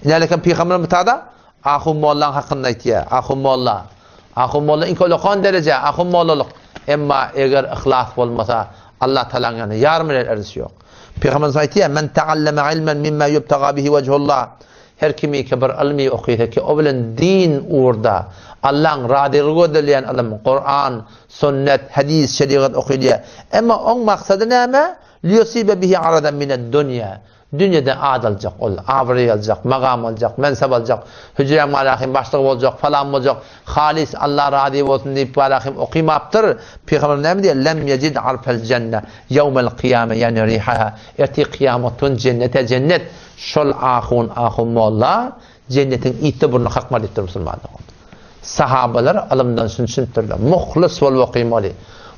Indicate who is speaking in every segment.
Speaker 1: Inälekem pygamberimiz tada Ahun mollaň hakynda aýtýar. Ahun molla. Ahun molla iň ulakan dereje, ahun mollalyk. Emma eger yhlas bolmasa, Allah Tagalaň ýanynda ýarym bilen erzişi ýok. Pygamberimiz aýtýar, Men ta'allama ilmen mimma yubtaga bihi wejhullah. Her kimiki bir ylmy okysa ki, o bilen din ugurda Allaň razylygy gözlelýän ylym, Kuran, sünnet, hadys, şerigat okylýar. Emma oň maksady näme? Liyusibe bihi aradan mined-dunýa. Dünýede at aljak ol, abraý aljak, magam aljak, mensep aljak, hüjräň malahym başlygy boljak, falan boljak, halys Alla razy bolsun diýip malahym okymapdyr. Pygamberimiz näme diýýär? Lem ýejid arfel jenne ýewmel kyýame ýagny rihaha. Ertir kyýamat gün jennete jennet. Şol ahun, ahun molla jennetiň ysy burnuny kakmar diýipdir musulman dogan. Sahabalar ylymdan şuny düşünipdirler. Muhlys bolup okymaly.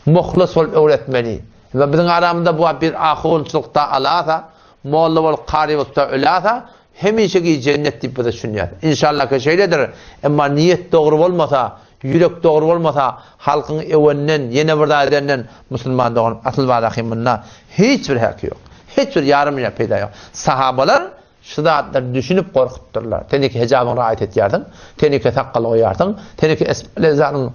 Speaker 1: Muhlys bolup öwretmeli. We biziň aramyzda bu wagt bir ahunçylykda alasa, molla bolup kary bolupda ölasa, hemişeki jennet diýip bize düşünýär. Inşallah ki şeýledir. Emma niýet dogry bolmasa, ýürek dogry bolmasa, halkyň öwenden, ýene bir zat edenden musulman dogan asyl barahym munda hiç bir häki ýok. Hiç bir ýarym ýa peýda ýok. Sahabalar şu zatlary düşünip gorkupdyrlar. Sen iki hijabyňy raýat etýärsiň, sen iki sakgal goýarsyň, sen iki esbelezanyň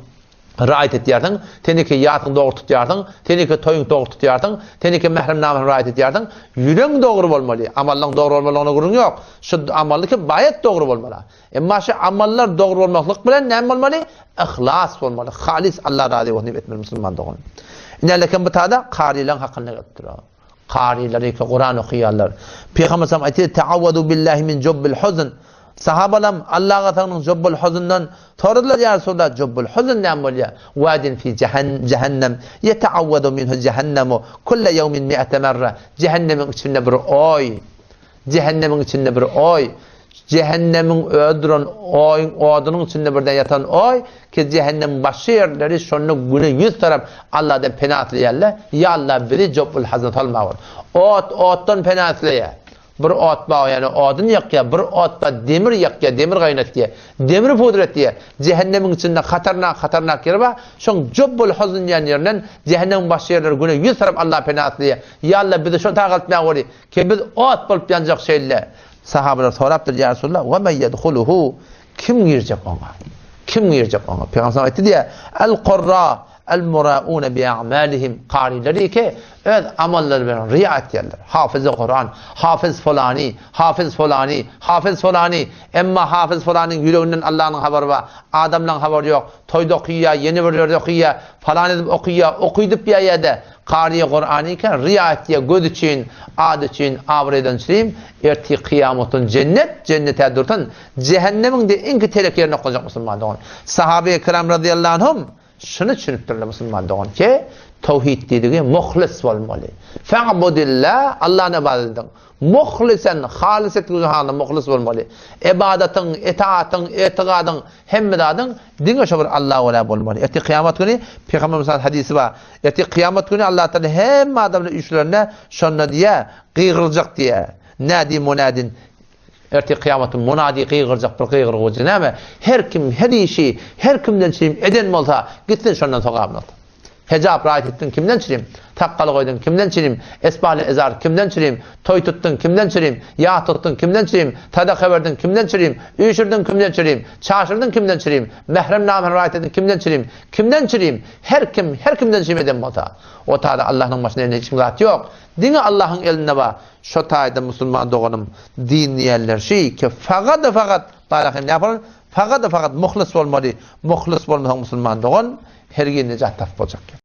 Speaker 1: raýat etýärsiň, sen iki ýasyň dogry tutýarsyň, sen iki toýuň dogry tutýarsyň, sen iki mährem namysyny raýat etýärsiň, ýüregiň dogry bolmaly, amallaň dogry bolmalygyna gürrüň ýok. Şu amally ki baýat dogry bolmaly. Emma şu amallar dogry bolmaklyk bilen näme bolmaly? Yhlas bolmaly. Halys Allah razy bolsun diýip etmeli musulman dogan. Ine lekin bu tada karylaň hakynda gelip dur. Karylar ýeke Kuran okaýarlar. Pygamber sallam aýtdy, Ta'awwadu billahi min jubbil huzn. Sahabalam Allaha sygnyň jubbul huzundan soradylar, ýa Resulallah, jubbul huzn näme bolýar? Wadin fi jahannem yeta'awwadu minhu jahannamu kulla yawmin mi'ata marra. Jahannemiň içinde bir oý. Jähennemiň içinde bir oý, jähennemiň özi duran oýuň odunyň içinde birden ýatan oý, ki jähennemiň başga ýerleri şonda güne ýüz tarap Allahdan pena isleýärler, Ýa Allah bizi jobul hazna salmagyn. Ot otdan pena isleýär. Bir ot bar ýöne odun ýakýar, bir ot bar demir ýakýar, demir gaýnatýar, demri pudretýär. Jähennemiň içinde hatarnak hatarnak ýeri bar, şoň jobul huzn diýen ýerinden jähennemiň başga ýerleri güne ýüz tarap Allah pena isleýär. Ýa Allah bizi şo tagaltmagyn. Ki biz ot bolup ýanjak şeýle. Sahabalar sorapdyr, Ýa Resulallah, we men ýedhuluhu? Kim girjek oňa? Kim girjek oňa? Pygamber aýtdy diýä, El qurra el murauna bi a'malihim. Karylar ki, öz amallary bilen riýa etýärler. Hafiz Kuran, hafiz falani, hafiz falani, hafiz falani. Emma hafiz falanyň ýüreginden Allanyň habary bar, adamlaryň habary ýok. Toýda okyýar, ýene bir ýerde okyýar, falan edip okyýar, okydyp ýa-ýa-da Karyýa Kurany eken riýa etýä göz üçin, ad üçin, abraýdan üçin, ertir kyýamatyn jennet, jennete dursun, jähennemiň de iňki telek ýerine oklajak musulman dogan. Sahabeýi kiram razyýallahu anhum şuny düşünipdirler musulman dogan ki, towhid diýdigi muhlis bolmaly. Fa'budillah, Allahny ybadat ediň. Muhlisen, halys etgüzi halynda muhlis bolmaly. Ybadatyň, etaatyň, etigadyň, hemme zadyň diňe şo bir Allaha görä bolmaly. Ertir kyýamat güni Pygamberimiz hadysy bar. Ertir kyýamat güni Allah Taala hemme adamlary üýşürende şonda diýýär, gygyryljak diýýär. Nädi munadin Ertir kyýamat güni munadi gygyrjak bir gygyrgyjy näme? Her kim her işi her kimden çirim eden bolsa, gitsin şondan sogabyny alsyn. Hejap raýat etdiň kimden çirim? Sakgal goýduň kimden çirim? Esbaly ezar kimden çirim? Toý tutduň kimden çirim? Ýas tutduň kimden çirim? Sadaka berdiň kimden çirim? Üýşürdiň kimden çirim? Çaşyrdyň kimden çirim? Mährem namyny raýat etdiň kimden çirim? Kimden çirim? Her kim her kimden çirim eden bolsa, o taýda Allahnyň başyna elinde hiç kim zat ýok. Diňe Allahyň elinde bar. Şo taýda musulman doganym din diýenler şi ki fagada fagat barahym näme Fagada fagat muhlis bolmaly. Muhlis bolmasaň musulman dogan hergiz nejat tapyp boljak.